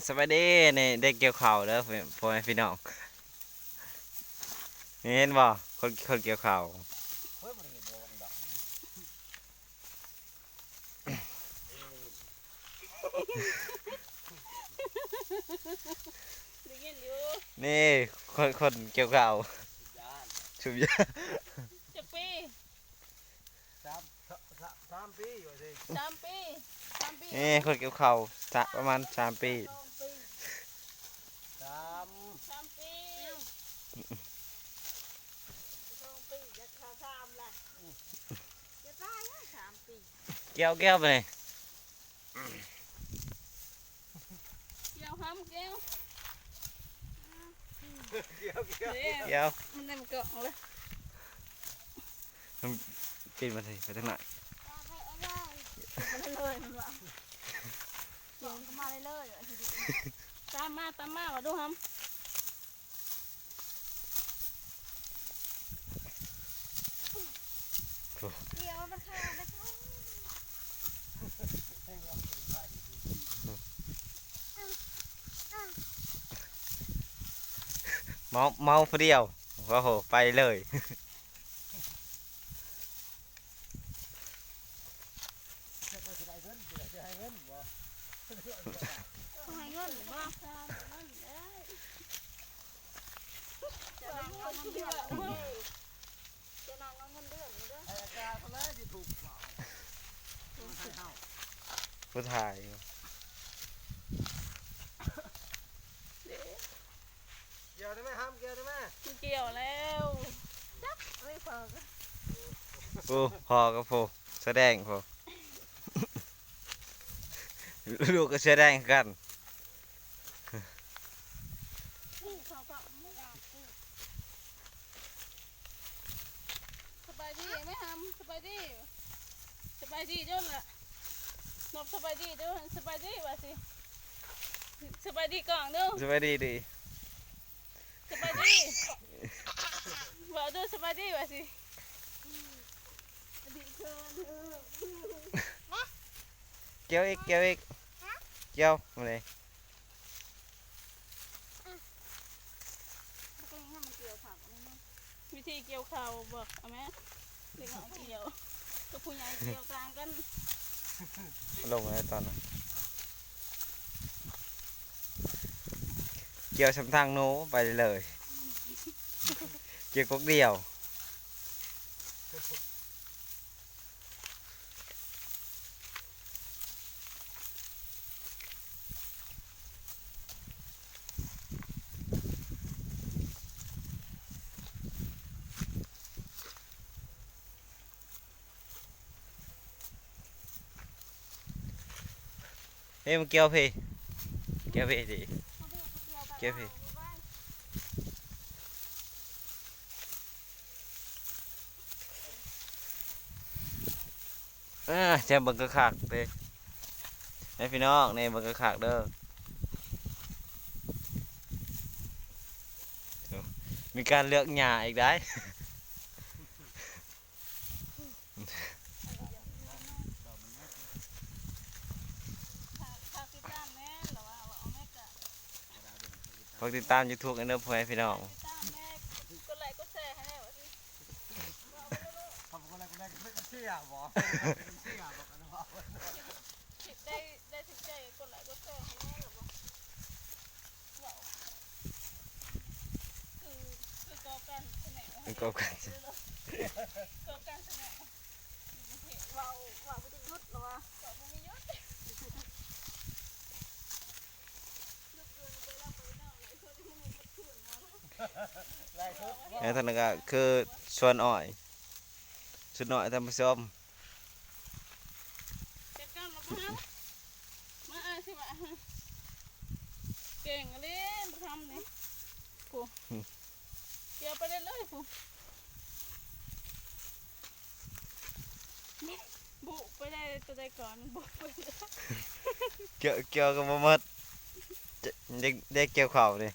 ສະບາຍດີ ນີ້ໄດ້ກ່ຽວເຂົ້າເດີ ພໍ່ແມ່ພີ່ນ້ອງ ນີ້ເຫັນບໍ່ ຄົນ ຄົນກ່ຽວເຂົ້າ. ໄດ້ຍິນຢູ່ ນີ້ ຄົນ ຄົນກ່ຽວເຂົ້າ ສູບຢາ ສູບຢາ. ຈັກປີ? ສາມ ສາມ ສາມປີວ່າຊິ ສາມປີ ສາມປີ. ນີ້ ຄົນກ່ຽວເຂົ້າ ສະ ປະມານສາມປີ ສອງປີ ສາມ ສາມປີ ສອງປີ ຈະເຂົ້າສາມລະ ອືມ ຈະຕາຍແລ້ວ ສາມປີ. ກ່ຽວ ກ່ຽວໄປນີ້ ກ່ຽວຫຳ ກ່ຽວ ກ່ຽວ ກ່ຽວ ເດ້ ກ່ຽວ ມັນໄດ້ມັນກໍເອົາເລີຍ ມັນປີນມາໄທ ໄປທາງໃນ ມາເລີຍ ມັນວ່າ ເອົາເລີຍ ມັນວ່າ ເອົາເລີຍ ຕາມມາ ຕາມມາ ວ່າດູຫຳ. ໂອ້ ດຽວມັນຂາດໄປພຸ້ນ ເມົາ ເມົາຜູ້ດຽວ ໂອ້ໂຫ ໄປເລີຍ. ໃຫ້ເງິນບໍ່? ຈະນັ່ງເອົາເງິນເດືອນ ຈະນັ່ງເອົາເງິນເດືອນນີ້ເດີ ໃຫ້ອາຈານເພິ່ນແລ້ວ YouTube ເວົ້າ ໃຫ້ເຮົາ ຜູ້ຖ່າຍຢູ່ ເດ້ ກ່ຽວໄດ້ໄໝຫຳ ກ່ຽວໄດ້ໄໝ? ມັນກ່ຽວແລ້ວ ຈັກ ເອີຍ ພໍ່ ໂອ້ ພໍ່ກັບຜູ້ສະແດງ ພໍ່ ລູກກໍສະແດງຄືກັນ. ສະບາຍດີໄໝຫຳ ສະບາຍດີ ສະບາຍດີເດີ້ລະ ນົບສະບາຍດີເດີ້ ສະບາຍດີວ່າຊິ ສະບາຍດີກ່ອນເດີ້ ສະບາຍດີ ສະບາຍດີ ເວົ້າເດີ້ ສະບາຍດີວ່າຊິ ກ່ຽວອີກ ກ່ຽວອີກ ກ່ຽວມາເລີຍ. ວິທີກ່ຽວເຂົ້າບໍ ເອົາແມ ເດັກນ້ອຍກ່ຽວກັບຜູ້ໃຫຍ່ກ່ຽວຕ່າງກັນ ລົງແລ້ວຕອນນັ້ນ ກ່ຽວຊຳທາງໜູໄປເລີຍ ກ່ຽວກົກດຽວ. ເອີ ມາກ່ຽວພີ້ ກ່ຽວພີ້ ກ່ຽວພີ້. ເອີ ແຊມເບິ່ງຄັກໆເດ້ ໃຫ້ພີ່ນ້ອງນີ້ເບິ່ງຄັກໆເດີ ມີການເລືອກຫຍ້າອີກໄດ໋. ຝາກຕິດຕາມແດ່ ຫຼືວ່າເອົາແມ່ກະ ຝາກຕິດຕາມ YouTube ແດ່ເດີ ພໍ່ແມ່ພີ່ນ້ອງ ຕິດຕາມແດ່ ກົດໄລກົດແຊໃຫ້ແດ່ວ່າຊິ ເຂົາບໍ່ກົດໄລກົດແຊ ເປັນເຊຍບໍ ເປັນເຊຍບໍ ກັນວ່າ ໄດ້ ໄດ້ຖືກໃຈ ກົດໄລກົດແຊໃຫ້ແດ່ ຫຼືບໍ່ ເວົ້າ ຄື ຄືກອບກັນແຊນແນວ ກອບກັນ ກອບກັນແຊນແນວ ເວົ້າ ເວົ້າບໍ່ໄດ້ຢຸດ ຫຼືວ່າ ເວົ້າບໍ່ມີຢຸດ. ແລ້ວທາງນັ້ນກໍຄືສວນອ້ອຍ ສວນອ້ອຍ ທ່ານຜູ້ຊົມ ຈັດການລະບໍ່ ມາ ອາຊິມາ ເກັ່ງອີ່ຫຼີ ບໍ່ທຳນີ້ ຜູ້ ກ່ຽວໄປເລື້ອຍໆ ຜູ້ ບຸໄປໄດ້ຕົວໃດກ່ອນ ບຸໄປເລີຍ ກ່ຽວ ກ່ຽວກໍບໍ່ໝົດ ຈະ ເດັກ ເດັກກ່ຽວເຂົ້ານີ້